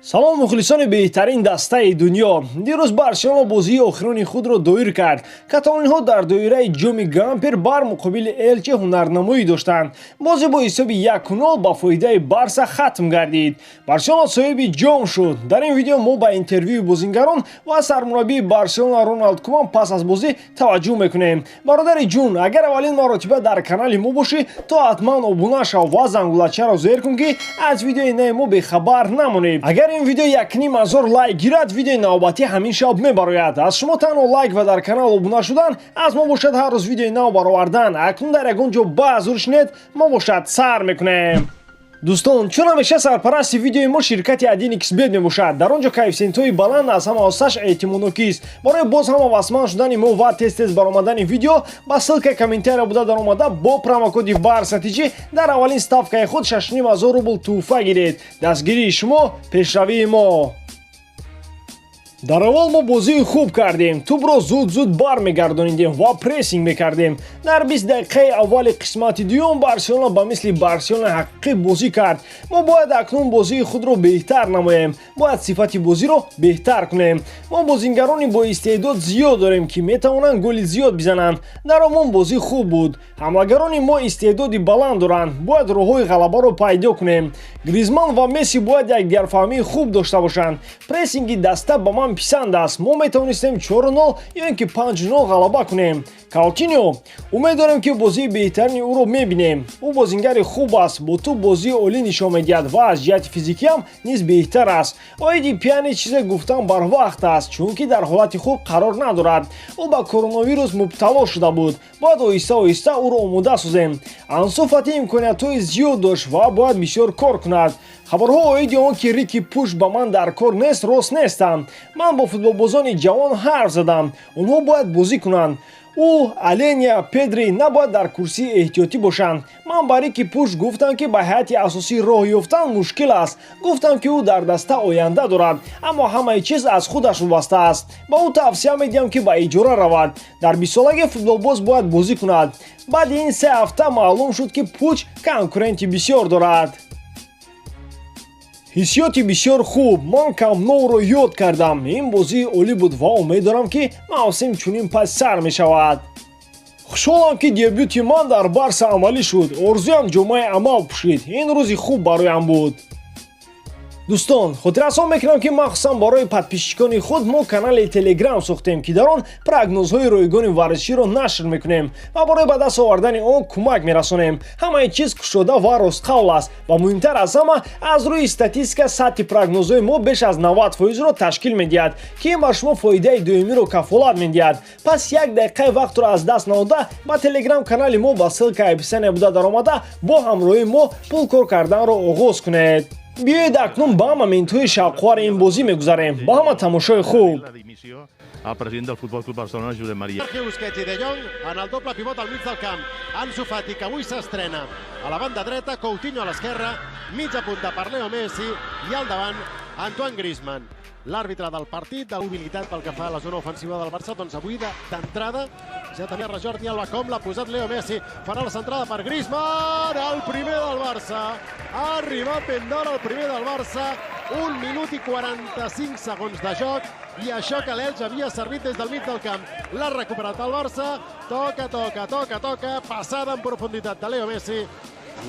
Салом, мухлисони беҳтарин дастаи дунё! Дирӯз Барселона бозии охирони худро доир кард. Каталонҳо дар доираи Ҷоми Гампер бар муқобили Элче ҳунарнамоӣ доштанд. Бозӣ бо ҳисоби 1-0 ба фоидаи Барса хатм гардид. Барселона соҳиби ҷом шуд. Дар ин видео мо ба интервюи бозингарон ва сармураббии Барселона Роналд Куман пас аз бозӣ таваҷҷӯҳ мекунем. Бародари ҷун, агар аввалин маротиба дар канали мо бошӣ, то ҳатман обуна шав ва зангулачаро зер кун, ки аз видеои нави мо бехабар намонед. Агар ин видео 1500 лайк гирад, видеои навбатӣ ҳамин шаб мебарояд. Аз шумо танҳо лайк ва дар канал обуна шудан, аз мо бошад ҳар рӯз видеои нав баровардан. Акнун дар ягон ҷо баҳзур шинед, мо бошад сар мекунем. Дӯстон, чун ҳамеша сарпарасти видеои мо ширкати 1xBet мебошад. Дар он ҷо коэффисиентҳои баланд, аз ҳама осаш эътимоднокист. Барои боз ҳама васманд шудани мо ва тез-тез баромадани видео, ба ссылкаи комментария буда даромада, бо промокоди БАРСАТИҷи дар аввалин ставкаи худ 6500 рубл тӯҳфа гиред. Дастгирии шумо — пешравии мо. Дар аввал мо бозии хуб кардем, тӯбро зуд-зуд бармегардонидем ва прессинг мекардем. Дар 20 дақиқаи аввали қисмати дуюм Барселона ба мисли Барселонаи ҳақиқӣ бозӣ кард. Мо бояд акнун бозии худро беҳтар намоем, бояд сифати бозиро беҳтар кунем. Мо бозингарони бо истеъдод зиёд дорем, ки метавонанд голи зиёд бизананд. Дар умум бозӣ хуб буд. Ҳамлагарони мо истеъдоди баланд доранд, бояд роҳҳои ғалабаро пайдо кунем. Гризман ва Месси бояд якдигарфаҳмии хуб дошта бошанд. Прессинги даста ба ман писанд аст. Мо метавонистем 4-0 ё ин ки 5-0 ғалаба кунем. Каутиньо, умед дорем, ки бозии беҳтарини ӯро мебинем. Ӯ бозингари хуб аст, бо тӯб бозии олӣ нишон медиҳад ва аз ҷиҳати физикиам низ беҳтар аст. Оиди Пианич чизе гуфтан барвақт аст, чунки дар ҳолати хуб қарор надорад. Ӯ ба коронавирус мубтало шуда буд, бояд оҳиста оҳиста ӯро омода созем. Ансу Фати имкониятҳои зиёд дошт ва бояд бисёр кор кунад. Хабарҳо оиди он, ки Рики Пуш ба ман дар кор нест, рост нестанд. Ман бо футболбозони ҷавон ҳарф задам, онҳо бояд бозӣ кунанд. Ӯ, Аления, Педри набояд дар курсии эҳтиётӣ бошанд. Ман ба Рики Пуш гуфтам, ки ба ҳайати асосӣ роҳ ёфтан мушкил аст. Гуфтам, ки ӯ дар даста оянда дорад, аммо ҳамаи чиз аз худаш вобаста аст. Ба ӯ тавсия медиҳам, ки ба иҷора равад. Дар бистсолагӣ футболбоз бояд бозӣ кунад. Баъди ин 3 ҳафта маълум шуд, ки Пуч конкуренти бисёр дорад. Ҳиссиёти бисёр хуб. Ман Камп Ноуро ёд кардам. Ин бозии олӣ буд ва умед дорам, ки мавсим чунин пас сар мешавад. Хушҳолам, ки дебюти ман дар Барса амалӣ шуд. Орзуям ҷомаи амал пӯшид. Ин рӯзи хуб бароям буд. Дӯстон, хотиррасон мекунам, ки махсусан барои подписчикони худ мо канали Телеграм сохтем, ки дар он прогнозҳои ройгони варзиширо нашр мекунем ва барои ба даст овардани он кӯмак мерасонем. Ҳамаи чиз кушода ва ростқавл аст ва муҳимтар аз ҳама, аз рӯи статистика сатҳи прогнозҳои мо беш аз 90 фоизро ташкил медиҳад, ки ин ба шумо фоидаи доимиро кафолат медиҳад. Пас як дақиқаи вақтро аз даст надода, ба Телеграм канали мо ба ссылкаи описания буда даромада, бо ҳамроҳии мо пул кор карданро оғоз кунед. Биёед, акнун ба моментҳои шавқовари ин бозӣ мегузарем. Ба ҳама тамошои хуб. El president del Futbol Club Barcelona, Josep Maria. Sergio Busquets i De Jong en el doble pivot al mig del camp. Ansu Fati, que avui s'estrena a la banda dreta, Coutinho a l'esquerra, mitja punta per Leo Messi i al davant Antoine Griezmann. L'àrbitre del partit, de mobilitat pel que fa a la zona ofensiva del Barça, doncs avui d'entrada ja tenia Jordi Alba, com l'ha posat Leo Messi, farà la centrada per Griezmann, el primer del Barça. Ha arribat ben d'hora el primer del Barça, 1 minut i 45 segons de joc, i això que l'Elx havia servit des del mig del camp. L'ha recuperat el Barça, toca, toca, toca, toca, passada en profunditat de Leo Messi,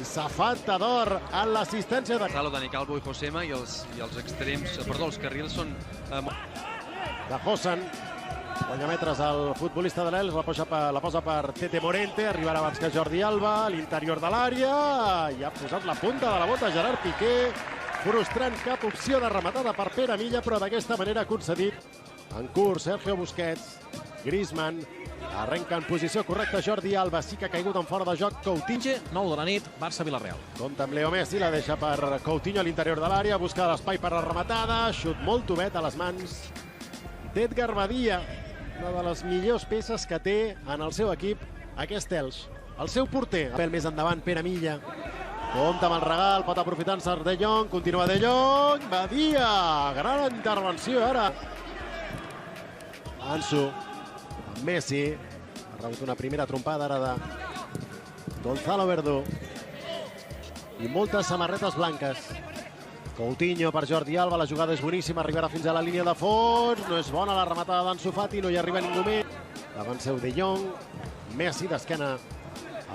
i safata d'or en l'assistència de Gonzalo, Dani Calvo i Josema i els extrems, perdó, els carrils són de Josan. Guanya metres el futbolista de l'Elx, la posa per Tete Morente, arribarà abans que Jordi Alba, a l'interior de l'àrea, i ha posat la punta de la bota Gerard Piqué, frustrant cap opció de rematada per Pere Milla, però d'aquesta manera ha concedit en curt Sergio Busquets. Griezmann arrenca en posició correcta Jordi Alba, sí que ha caigut en fora de joc Coutinho. 9 de la nit, Barça-Villarreal. Compta amb Leo Messi, la deixa per Coutinho a l'interior de l'àrea, busca l'espai per la rematada, xut molt tovet a les mans d'Edgar Badia, una de les millors peces que té en el seu equip aquest Elx. El seu porter, pèl més endavant, Pere Milla. Compta amb el regal, pot aprofitar-se De Jong, continua De Jong, Badia, gran intervenció ara. Ansu, amb Messi, ha rebut una primera trompada ara de Gonzalo Verdú. I moltes samarretes blanques. Coutinho per Jordi Alba, la jugada és boníssima, arribarà fins a la línia de fons, no és bona la rematada d'Ansu Fati, no hi arriba ningú més. Davant seu De Jong, Messi d'esquena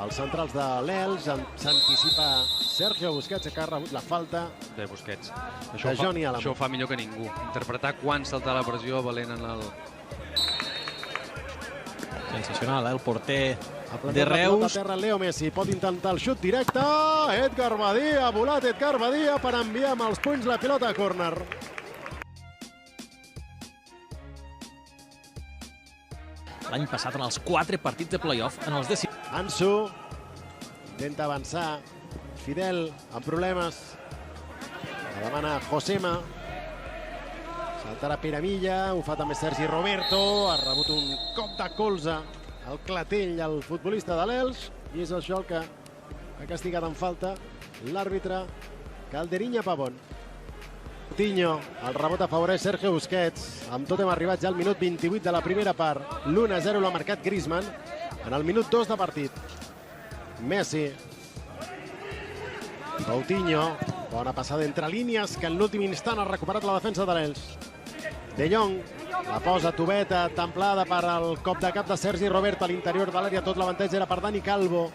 als centrals de l'Elx, s'anticipa Sergio Busquets, que ha rebut la falta de Busquets. De Johnny Álamo. Això ho fa millor que ningú. Interpretar quan saltar la pressió valent en el... Sensacional, el porter de La Reus. terra Leo Messi, pot intentar el xut directe. Edgar Badia, ha volat Edgar Badia per enviar amb els punys la pilota a córner. L'any passat, en els 4 partits de play-off, en els de... Ansu intenta avançar. Fidel, amb problemes. La demana Josema. Saltarà Pere Milla, ho fa també Sergi Roberto. Ha rebut un cop de colze al clatell al futbolista de l'Elx. I és això el que ha castigat en falta l'àrbitre Calderiña Pavón. Coutinho, el rebot afavoreix Sergio Busquets. Amb tot hem arribat ja al minut 28 de la primera part. L'1-0 l'ha marcat Griezmann en el minut 2 de partit. Messi. Coutinho, bona passada entre línies que en l'últim instant ha recuperat la defensa de l'Elx. De Jong, la posa tubeta templada per al cop de cap de Sergi Roberto a l'interior de l'àrea. Tot l'avantatge era per Dani Calvo.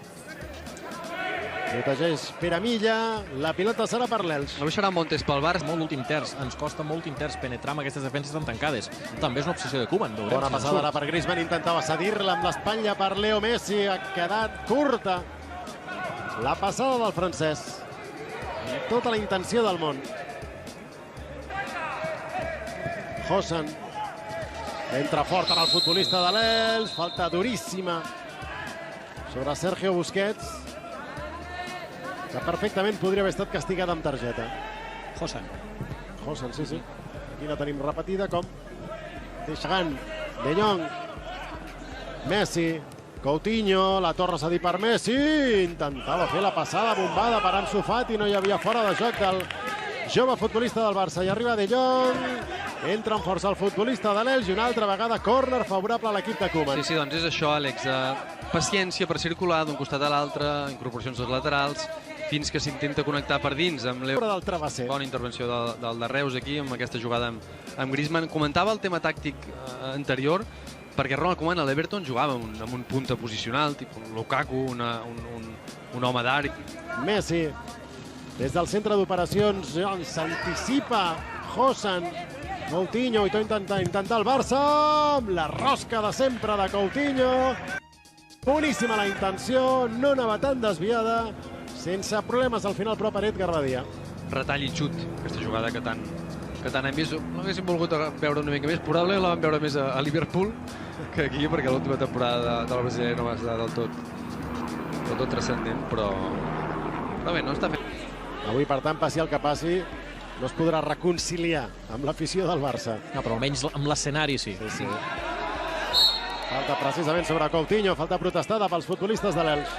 Protegeix Pere Milla, la pilota serà per l'Elx. Avui serà un bon test pel Barça. Molt l'últim terç, ens costa molt l'últim terç penetrar amb aquestes defenses tan tancades. També és una obsessió de Koeman, veurem. Bona passada ara per Griezmann, intentava cedir-la amb l'espatlla per Leo Messi, ha quedat curta la passada del francès. Amb tota la intenció del món. Josan entra fort en el futbolista de l'Elx, falta duríssima sobre Sergio Busquets, que perfectament podria haver estat castigada amb targeta. Josan. Josan, sí, sí. Aquí la tenim repetida com deixant De Jong, Messi, Coutinho, la torna a cedir per Messi, intentava fer la passada bombada per Ansu Fati, no hi havia fora de joc del jove futbolista del Barça. I arriba De Jong, entra en força el futbolista de l'Elx i una altra vegada córner favorable a l'equip de Koeman. Sí, sí, doncs és això, Àlex. Paciència per circular d'un costat a l'altre, incorporacions dels laterals, fins que s'intenta connectar per dins amb Leo. Del travesser. Bona intervenció del de Reus aquí, amb aquesta jugada amb Griezmann. Comentava el tema tàctic anterior, perquè Ronald Koeman a l'Everton jugava amb un punta posicional, tipus Lukaku, un home d'àrea. Messi, des del centre d'operacions, s'anticipa Josan. Coutinho, i intenta intentar el Barça, amb la rosca de sempre de Coutinho. Boníssima la intenció, no anava tan desviada, sense problemes al final, però per Edgar Badia. Retall i xut, aquesta jugada que tant hem vist. L'haguéssim volgut veure una mica més, probablement la vam veure més a Liverpool que aquí, perquè l'última temporada de la brasileña no va estar del tot transcendent, però bé, no està fent. Avui, per tant, passi el que passi, no es podrà reconciliar amb l'afició del Barça. No, però almenys amb l'escenari sí. Sí, sí. Falta precisament sobre Coutinho, falta protestada pels futbolistes de l'Elx.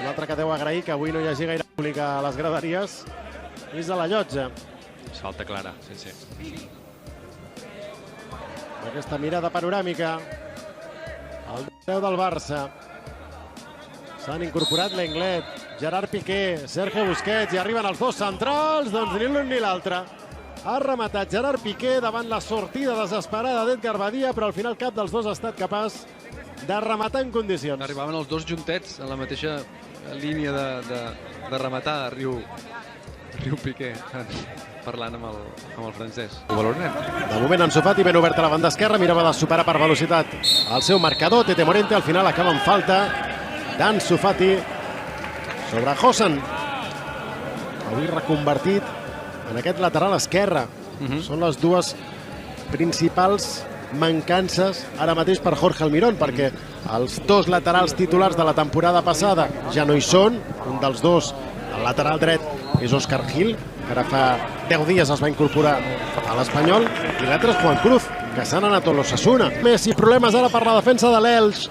Un altre que deu agrair que avui no hi hagi gaire públic a les graderies és a la Llotja. Falta clara, sí, sí. Aquesta mirada panoràmica. El 10 del Barça. S'han incorporat Lenglet, Gerard Piqué, Sergio Busquets, i arriben els dos centrals, doncs ni l'un ni l'altre. Ha rematat Gerard Piqué davant la sortida desesperada d'Edgar Badia, però al final cap dels dos ha estat capaç de rematar en condicions. Arribaven els dos juntets en la mateixa línia de rematar, riu Piqué, parlant amb el francès. Ho valorarem. De moment Ansu Fati ben oberta la banda esquerra, mirava de superar per velocitat el seu marcador, Tete Morente, al final acaba en falta d'Ansu Fati sobre Josan. Avui reconvertit en aquest lateral esquerre. Són les dues principals mancances ara mateix per Jorge Almirón, perquè els dos laterals titulars de la temporada passada ja no hi són. Un dels dos, el lateral dret, és Òscar Gil, que ara fa 10 dies es va incorporar a l'Espanyol, i l'altre és Juan Cruz, que s'han anat a l'Osasuna. Messi, problemes ara per la defensa de l'Elx.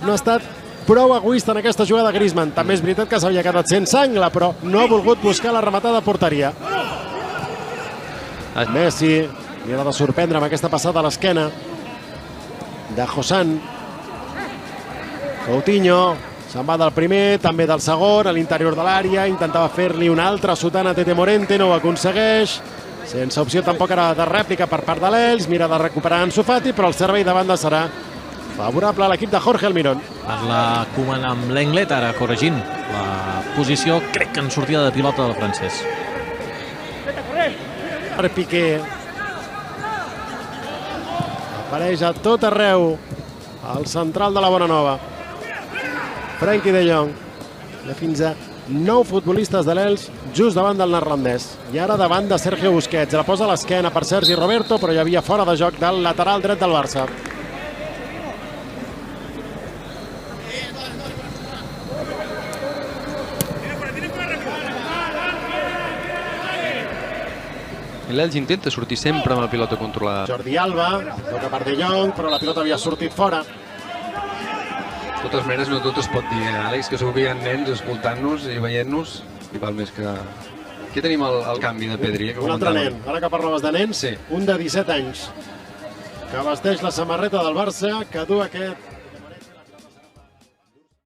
No ha estat prou egoista en aquesta jugada Griezmann. També és veritat que s'havia quedat sense angle, però no ha volgut buscar la rematada a porteria. Messi li ha de sorprendre amb aquesta passada a l'esquena de Josan. Coutinho. Se'n va del primer, també del segon, a l'interior de l'àrea, intentava fer-li una altra sotana a Tete Morente, no ho aconsegueix. Sense opció tampoc ara de rèplica per part de l'Elx, mira de recuperar Ansu Fati, però el servei de banda serà favorable a l'equip de Jorge Almirón. Parla Koeman amb Lenglet, ara corregint la posició, crec que en sortida de pilota del francès. Per Piqué. Apareix a tot arreu el central de la Bonanova. Frenkie de Jong. Hi ha fins a 9 futbolistes de l'Elx just davant del neerlandès. I ara davant de Sergio Busquets. La posa a l'esquena per Sergi Roberto, però hi havia fora de joc del lateral dret del Barça. I l'Elx intenta sortir sempre amb la pilota controlada. Jordi Alba, toca per De Jong, però la pilota havia sortit fora. De totes maneres, no tot es pot dir, eh, Àlex, que segur que hi ha nens escoltant-nos i veient-nos, i val més que... Aquí tenim el canvi de Pedri, que Un altre comentàvem. nen, ara que parlaves de nens, Sí. un de 17 anys, que vesteix la samarreta del Barça, que du aquest